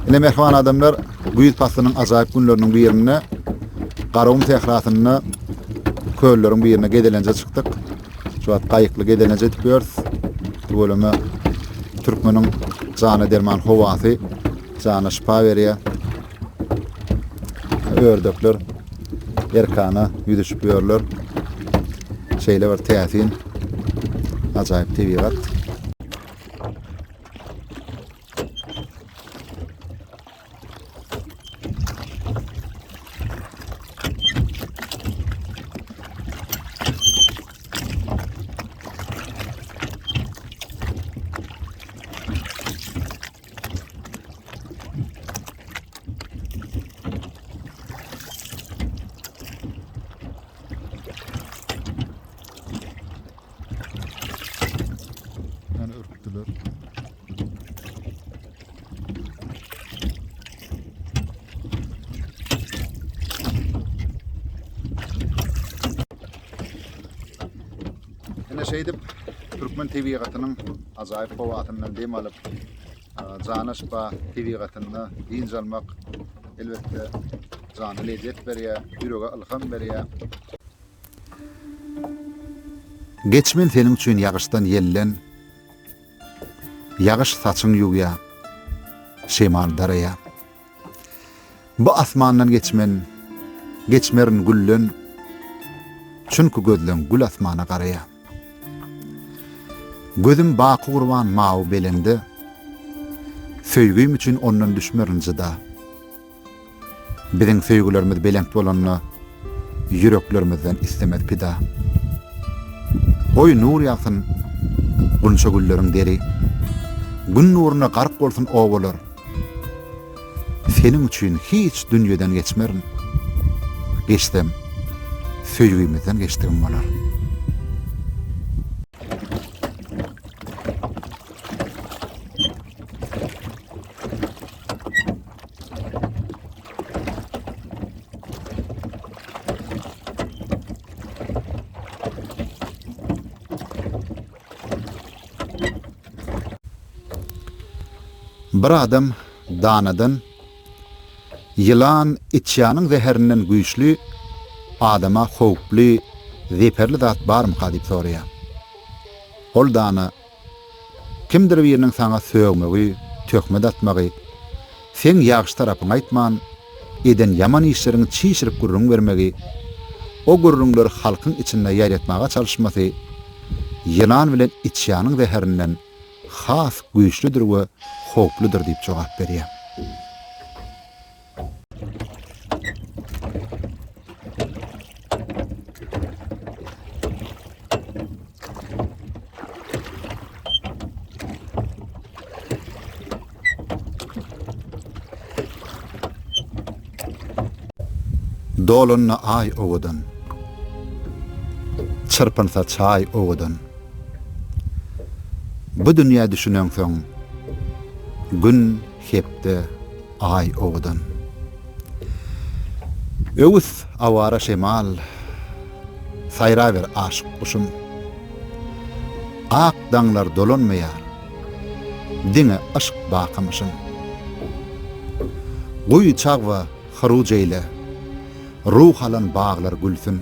Ine mähriban adamlar, güýz paslynyň ajaýyp günleriniň birinde Garagum sährasynda kölleriň birine gezelenje çykdyk. Şu wagt gaýykly gezelenç edip ýörüs. Tüweleme türkmeniň jana derman howasy jana şypa berýär. Ördekler erkana ýüzüşip ýörler. Şeýle bir täsin ajaýyp tebigat. Yani ürktüler. Ine şeýdip türkmen tebigatynyň ajaýyp howasyndan dem alyp, jana şypa tebigatynda dynç almak elbetde jana lezzet berýär, ýürege ylham berýär. Geçmen seniň üçin ýagyşdan ýelden, Ýagyş saçyň ýuwýa, şemal daraýa. Bu asmandan geçmen, geçmerin gülden, Çünki gözleň gül asmana garaýa. Gözüm baky gurban mawy belende, Söýgim üçin ondan düşmerin jyda. Biziň söýgülerimiz belent bolanda, Ýüreklerimizden istemez pida. Goý nur ýagsyn gunça gülleriň deri, Gün nuruna gark bolsun obalar. Seniň üçin hiç dünýeden geçmerin, Geçsem, söýgimizden geçdigim bolar. Bir adam danadan, Ýylan içýanyň zäherinden güýçli, adama howply, zeperli zat barmyka diýip soraýar. Ol dana, Kimdir biriniň saňa sögmegi, töhmet atmagy, seň ýagşy tarapyňy aýtman, eden ýaman işleriňi çişirip gürrüň bermegi, o gürrüňleri halkyň içinde ýaýratmaga çalyşmasy ýylan bilen içýanyň zäherinden has güýçlüdir we howpludyr diýip jogap berýär. Dolanda aý owadan. Çyrpynsa çaý owadan. Bu dünýä düşüneňsoň, Gün, hepde, aý owadan. Öwüs awara şemal, Saýraber aşyk guşum. Ak daňlar dolanmaýar, Diňe yşk bakymyşyn. Guý çagba hyruç eýle, Ruh alan baglar gülsün.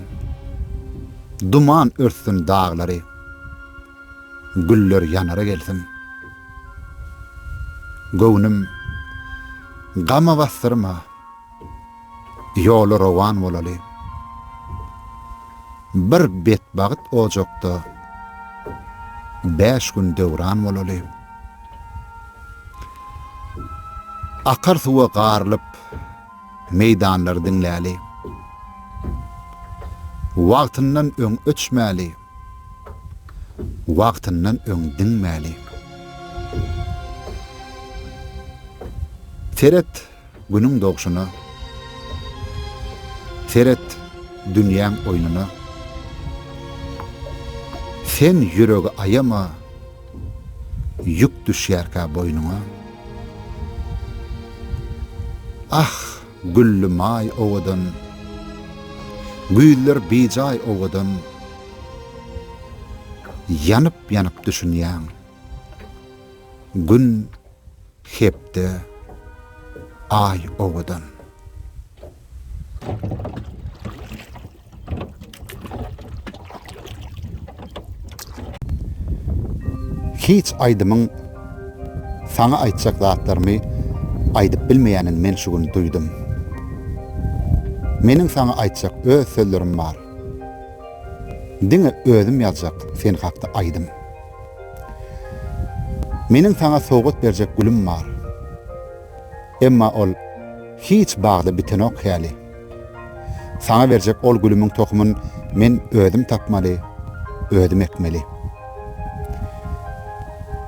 Duman örtsün daglary. Güller ýanara gelsin. Göwnüm, gama basdyrma, Ýola rowan bolaly. Bir betbagt ojakda Bäş gün döwran bolaly. Akar suwa garylyp, Meýdanlary diňläli. Wagtyndan öň öçmäli. Wagtyndan öň diňmäli. Seret Günüň dogşuna. Seret dünýäň oýnuna. Sen ýüregi aýama, Ýük düşýärkä boýnuňa. Ah, gülli maý owadan, Güýzler bijaý owadan. Ýanyp-ýanyp düşünýäň. Gün, hepde, Aý owadan. Hiç aýdymyň saňa aýtjak zatlarymy aýdyp bilmeýänini men şu gün duýdum. Meniň saňa aýtjak öz sözlerim bar. Diňe özüm ýazjak sen hakda aýdym. Meniň saňa sowgat berjek gülüm bar. Emma ol hiç bagda bitenok häli. Saňa berjek ol gülümiň tohumyn men özüm tapmaly, özüm ekmeli.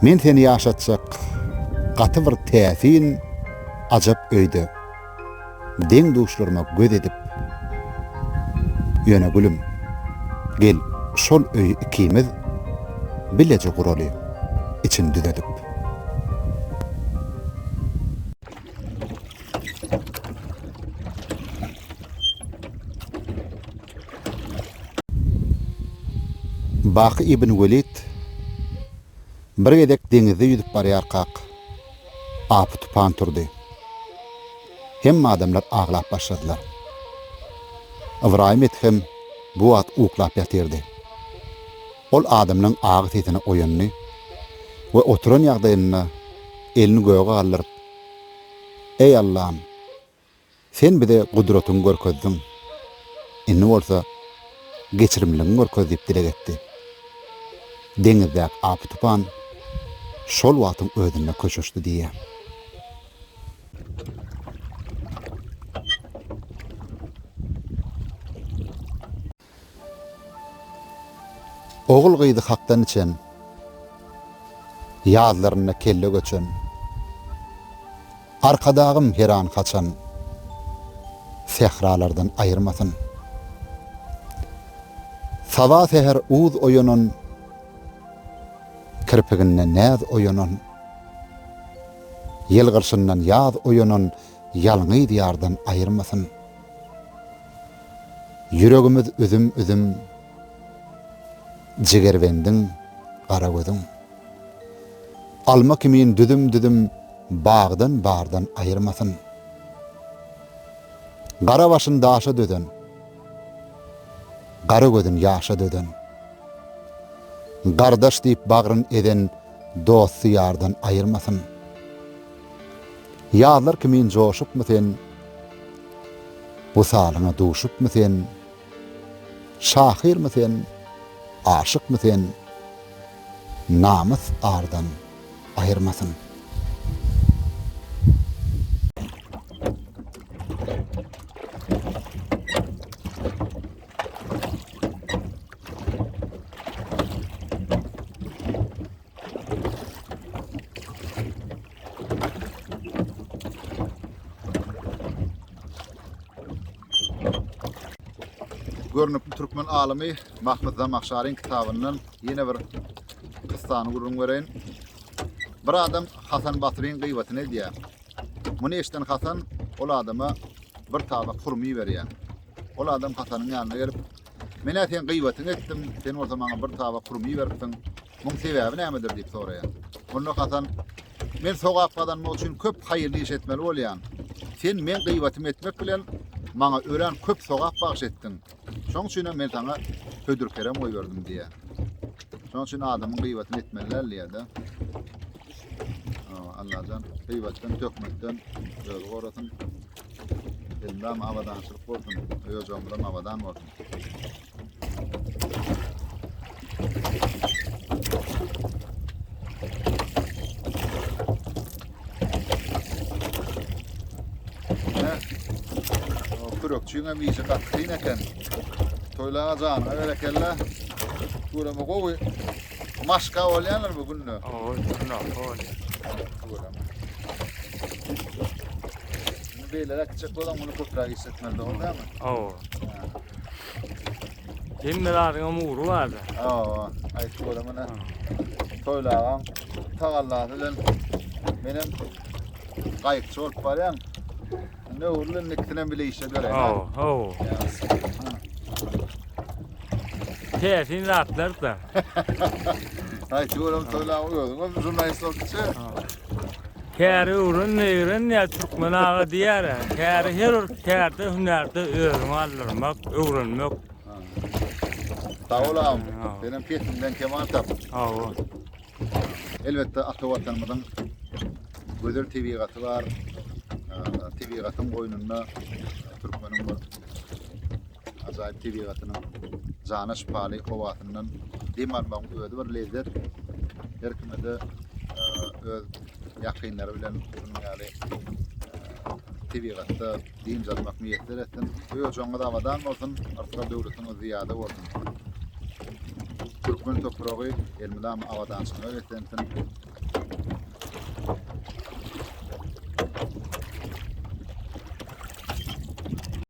Men seni ýaşatjak gaty bir täsin, ajap öýde. Deň-duşlaryma göz edip. Ýöne gülüm, gel şol öýi ikimiz bileje guraly, içini düzedip. Baky ibn Welit bir gezek deňizde ýüzüp barýarkak, apy-tupan turdy. Hemme adamlar aglap başladylar. Ybraýym Edhem bu wagt uklap ýatyrdy. Ol adamlaň agy sesine oýandy we oturan ýagdaýynda elini göge galdyryp, Eý Allam! Sen bize gudratyňy görkezdiň. Indi bolsa geçirimligiňi görkez diýip dileg etdi. Deňizdäki apy-tupan şol wagtyň özünde köşeşdi diýýär. Ogul-gyzy hakdan içen, Ýazlarynda kelle göçen. Arkadagym heran-haçan Sähralardan aýyrmasyn. Saba-säher uz oýanan, Kirpiginde näz oýanan. Ýylgyrşyndan ýaz oýanan Ýalňyz ýardan aýyrmasyn. Ýüregimiz üzüm-üzüm, Jigerbendiň, gara gözüň. Alma kimin düzüm-düzüm Bagdan-bardan aýyrmasyn. Gara başyn daşa dözen, Gara gözün ýaşa dözen. Gardaş diýip bagryn ezen Dosty-ýardan aýyrmasyn. Ýazlar kimin joşupmy sen, Wysalyňa duşupmy sen, Şahyrmy sen, aşykmy sen, Namys ardan aýyrmasyn. Görnükli türkmen alymy Mahmyt Zamahşaryň kitabyndan ýene bir kyssany gürrüň bereýin. Bir adam Hasan Basryň gyýbatyny edýär. Muny eşiden Hasan ol adama bir tabak hurma iberýär. Ol adam Hasanyň ýanyna gelip, Men-ä seň gyýbatyňy etdim, sen bolsa maňa bir tabak hurma iberipsiň. Muň sebäbi nämedir diýip soraýar. Onda Hasan, Men sogap gazanmak üçin köp haýyrly iş etmeli bolýan. Sen meň gyýbatymy etmek bilen maňa örän köp sogap bagyş etdiň. Şoň üçinem men saňa hödür-kerem goýberdim diýýär. Şoň üçin adamyň gyýbatyny etmeli däl diýýär-de. Allajan gyýbatdan, töhmetden özi gorasyn. Elmydama abadançylyk bolsun, öý-ojagymyzam abadan bolsun. Kürekçiňem işi gaty kyn eken. Toýlaga janyňa berekella. Göreme gowy maşka bolýandyr bu günde. Oý, durnakly bolýar. Göreme. Indi beýleräk gitjek bolsaň muny köpräk işletmeli dogry dälmi? Hawa. Hemme zadyňam ugry bardy. Hawa, aýtdy göremene. Toýlagaň tagallasy bilen menem gaýykçy bolup barýan. Indi öwrül indi ikisinem bile işe bereýin. Hawa, hawa. Täsin zatlar da. Aýtdy görem Toýlaga özüňem žurnalist bolup gitse. Käri öwren, eýren diýýär türkmen aga diýýär. Käri her bir kärde, hünärde özüňi aldyrmak, öwrenmek. Sag bol agam. Senem kesbiňden kemal tap. Hawa. Elbetde ata Watanymyzyň gözel tebigaty bar. Tebigatyň goýnunda türkmeniň bir ajaýyp tebigatynyň jana şypaly howasyndan dem almagyň özi bir lezzet. Her kime-de öz ýakynlary bilen şunuň ýaly tebigatda dynç almak miýesser etsin. Öý-ojagyňyz abadan bolsun, yrsgal-döwletiňiz zyýada bolsun. Türkmen topragy elmydama abadançylyga beslensin.